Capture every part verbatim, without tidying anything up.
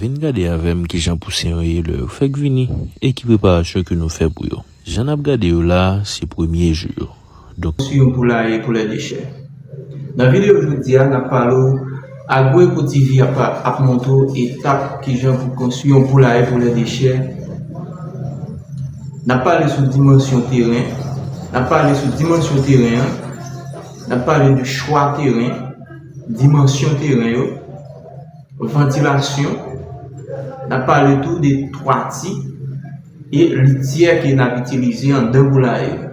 Vin gade avè m kijan pousen yo ye lè yo fèk vini e ki preparasyon ke nou fè pou yo. Jan n ap gade yo la a, se premye jou yo. Donk, konstwi yon poulaye pou lè de chè. Nan videyo jodi a, n ap pale w, Agro Eco T V ap, ap montre w etap kijan pou konstwi yon poulaye pou lè de chè. N ap pale sou dimansyon teren. N ap pale sou dimansyon teren an. N ap pale de chwa teren, dimansyon teren yo, vantilasyon. N ap pale tou de twati e lityè ke n ap itilize anndan poulaye yo.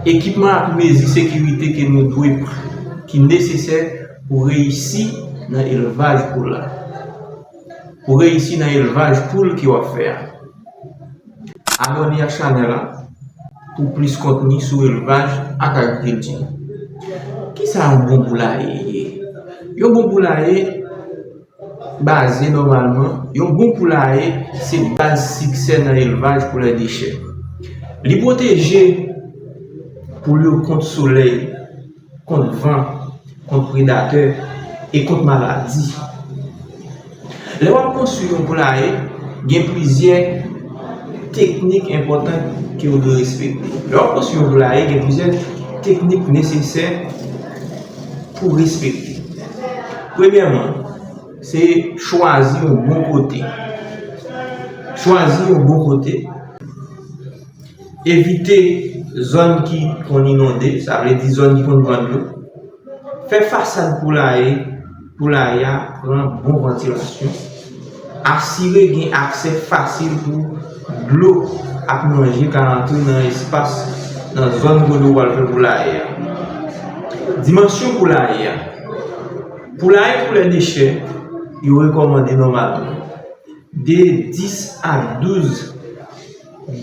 Ekipman ak mezi sekirite ke nou dwe pran, ki nesesè pou reyisi nan elvaj poul la. Pou reyisi nan elvaj poul ke w ap fè a. Abòne ak chanèl la pou plis kontni sou elvaj ak agrikilti. Kisa yon bon poulaye ye? Yon bon poulaye baze nòmalman, yon bon poulaye se baz siksè nan elvaj pou lè de chè. Li pwoteje poul yo kont solèy, kont van, kont predatè e kont maladi. Lè w ap konstwi yon poulaye, gen plizyè teknik enpòtan ke w dwe respekte. Lè w ap konstwi yon poulaye, gen plizyè teknik nesesè pou w respekte. Premyèman, se chwazi yon bon kote. Chwazi yon bon kote. Evite zòn ki konn inonde, sa vle di zòn ki konn pran dlo. Fè fasad poulaye, poulaye a pran bon vantilasyon. Asire gen aksè fasil pou dlo ak manje ka antre nan espas, nan zòn kote w pral fè poulaye a. Dimansyon poulaye a. Poulaye pou lè de chè, yo rekòmande nòmalman de dis a douz,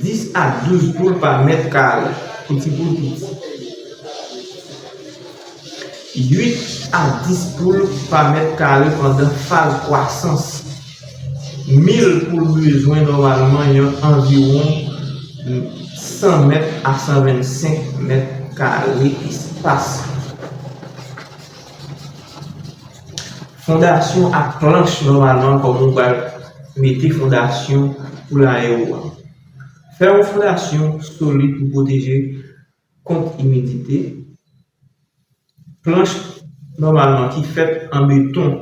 dis a douz poul pa mèt kare pou ti poul piti. Uit a dis poul pa mèt kare pandan faz kwasans. Mil poul bezwen nòmalman yon anviwon san mèt a san vennsenk mèt kare espas. Fondasyon ak planch nòmalman, kòman w pral mete fondasyon poulaye w a. Fè yon fondasyon solid pou pwoteje kont imidite. Planch nòmalman ki fèt an beton,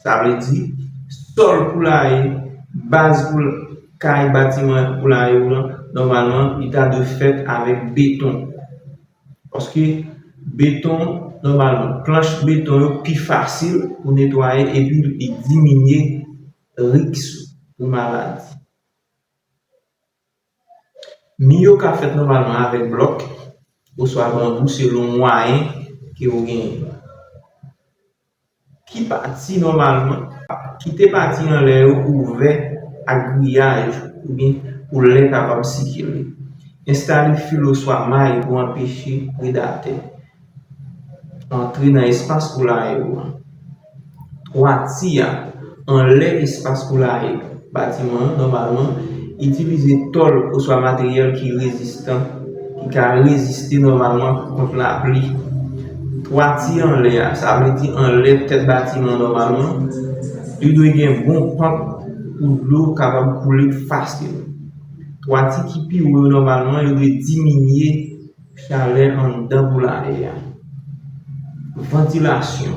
sa vle di sòl poulaye, baz pou kay, batiman poulaye w lan, nòmalman li ta dwe fèt avèk beton. Paske beton, nòmalman, planch beton yo pi fasil pou netwaye epi li diminye risk pou maladi. Mi yo ka fèt nòmalman avèk blòk oswa banbou selon mwayen ke w genyen. Ki pati nòmalman, kite pati anlè yo ouvè ak griyaj oubyen pou lè kapab sikile. Enstale fil oswa may pou anpeche predatè antre nan espas poulaye w lan. Twati a, anlè espas poulaye batiman an, nòmalman, itilize tòl oswa materyèl ki rezistan, ki ka reziste nòmalman kont lapli. Twati anlè a, sa vle di anlè tèt batiman an nòmalman, li dwe gen bon pant pou dlo kapab koule fasil. Twati ki pi wo yo nòmalman, yo dwe diminye chalè anndan poulaye a. Vantilasyon.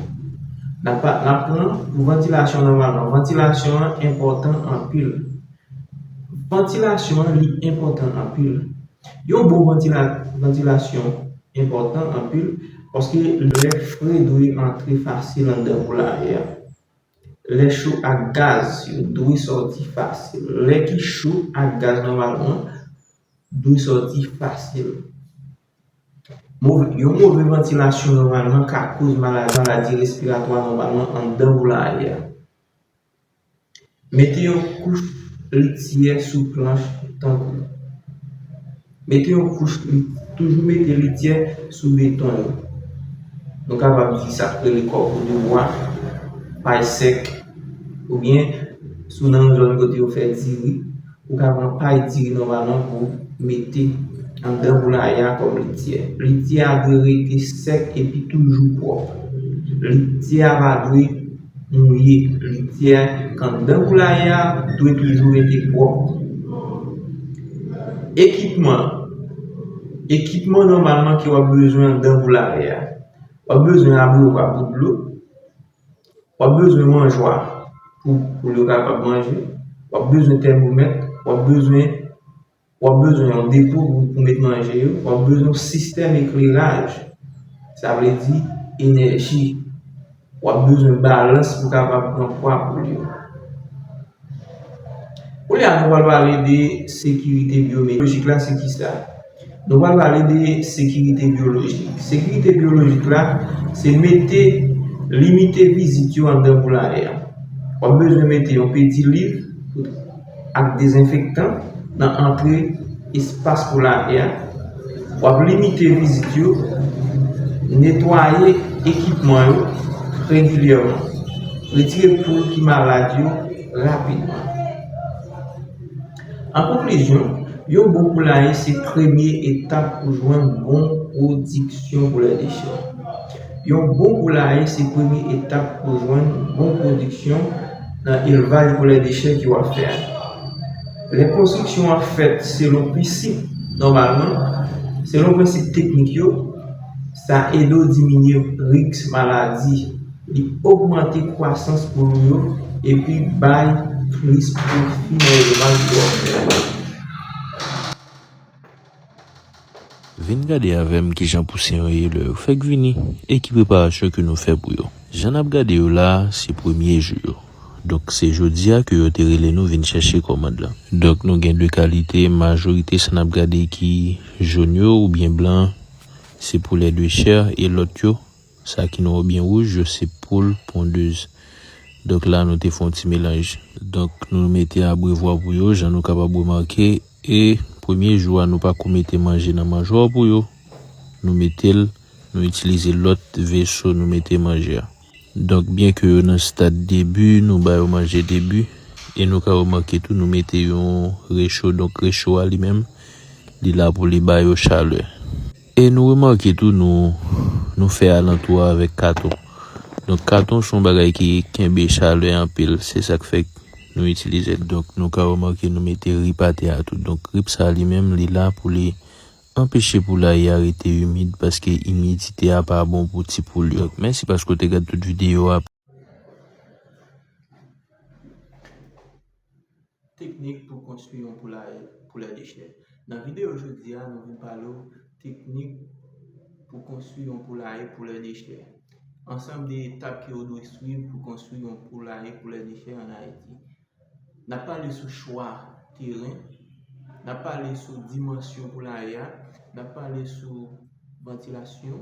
N ap pa, n ap pran pou vantilasyon nòmalman. Vantilasyon an enpòtan anpil. Vantilasyon an, li enpòtan anpil. Yon bon vantila-, vantilasyon enpòtan anpil paske lè fre dwe antre fasil anndan poulaye a. Lè cho ak gaz yo dwe sòti fasil. Lè ki cho ak gaz nòmalman dwe sòti fasil. Move, yon move vantilasyon nòmalman ka koz maladi, maladi respiratwa nòmalman anndan poulaye a. Mete yon kouch lityè sou planch tankou. Mete yon kouch li-, toujou mete lityè sou beton yo. Nou kapab di sa k rele kòbo de bwa, pay sèk, oubyen si w nan yon zòn kote yo fè diri, ou ka pran pay diri nòmalman pou mete anndan poulaye a kòm lityè. Lityè a dwe rete sèk epi toujou pwòp. Lityè a pa dwe mouye. Li di a, anndan poulaye a dwe toujou rete pwòp. Ekipman. Ekipman nòmalman ke w ap bezwen anndan poulaye a. W ap bezwen abrevwa pou dlo. W ap bezwen manjwa pou, pou poul yo kapab manje. W ap bezwen tèmomèt. W ap bezwen, w ap bezwen yon depo pou, pou met manje yo. W ap bezwen yon sistèm ekleraj. Sa vle di enèji. W ap bezwen balans pou kapab pran pwa poul yo. Kounye a, nou pral pale de sekirite byometrolojik la, se kisa? Nou pral pale de sekirite byolojik. Sekirite byolojik la, se mete, limite vizit yo anndan poulaye a. W ap bezwen mete yon pedi liv ak dezenfektan nan antre espas poulaye a. W ap limite vizit yo, netwaye ekipman yo regilyèman, retire poul ki malad yo rapidman. An konklizyon, yon bon poulaye se premye etap pou jwenn bon pwodiksyon poulè de chè. Yon bon poulaye se premye etap pou jwenn bon pwodiksyon nan elvaj poulè de chè ke w ap fè a. Lè konstriksyon an fèt selon prensip, nòmalman, selon prensip teknik yo, sa ede w diminye risk maladi. Li ogmante kwasans poul ou yo epi bay plis pwofi nan elvaj ke w ap fè a. Vin gade avè m kijan pousen yo ye lè yo fèk vini e ki preparasyon ke nou fè pou yo. Jan n ap gade yo la a, se premye jou yo. Donk, se jodi a ke yo te rele nou vin chèche kòmand lan. Donk, nou gen de kalite, majorite sa n ap gade ki jòn yo oubyen blan, se poulè de chè e lòt yo, sa ki nwa oubyen wouj yo, se poul pondez. Donk, la, nou te fè yon ti melanj. Donk, nou mete abrevwa pou yo, jan nou kapab remake. E premye jou a, nou pa ko mete manje nan manjwa pou yo. Nou mete l, nou itilize lòt veso, nou mete manje a. Donk, byen ke yo nan stad debi, nou ba yo manje debi. E nou ka remake tou, nou mete yon recho. Donk, recho a li menm, li la pou li ba yo chalè. E nou remake tou, nou, nou fè alantou a avèk katon. Donk, katon se yon bagay ki kenbe chalè anpil. Se sa k fè nou itilize l. Donk, nou ka remake, nou mete rip atè a tou. Donk, rip sa li menm, li la pou li anpeche poulaye a rete imid, paske imidite a pa bon pou ti poul yo. Donk, mèsi paske w te gade tout videyo a. Teknik pou konstwi yon poulaye poulè de chè. Nan videyo jodi a, nou vin pale w teknik pou konstwi yon poulaye poulè de chè. Ansanm de etap ke w dwe swiv pou konstwi yon poulaye poulè de chè ann Ayiti. N ap pale sou chwa teren, n ap pale sou dimansyon poulaye a, n ap pale sou vantilasyon,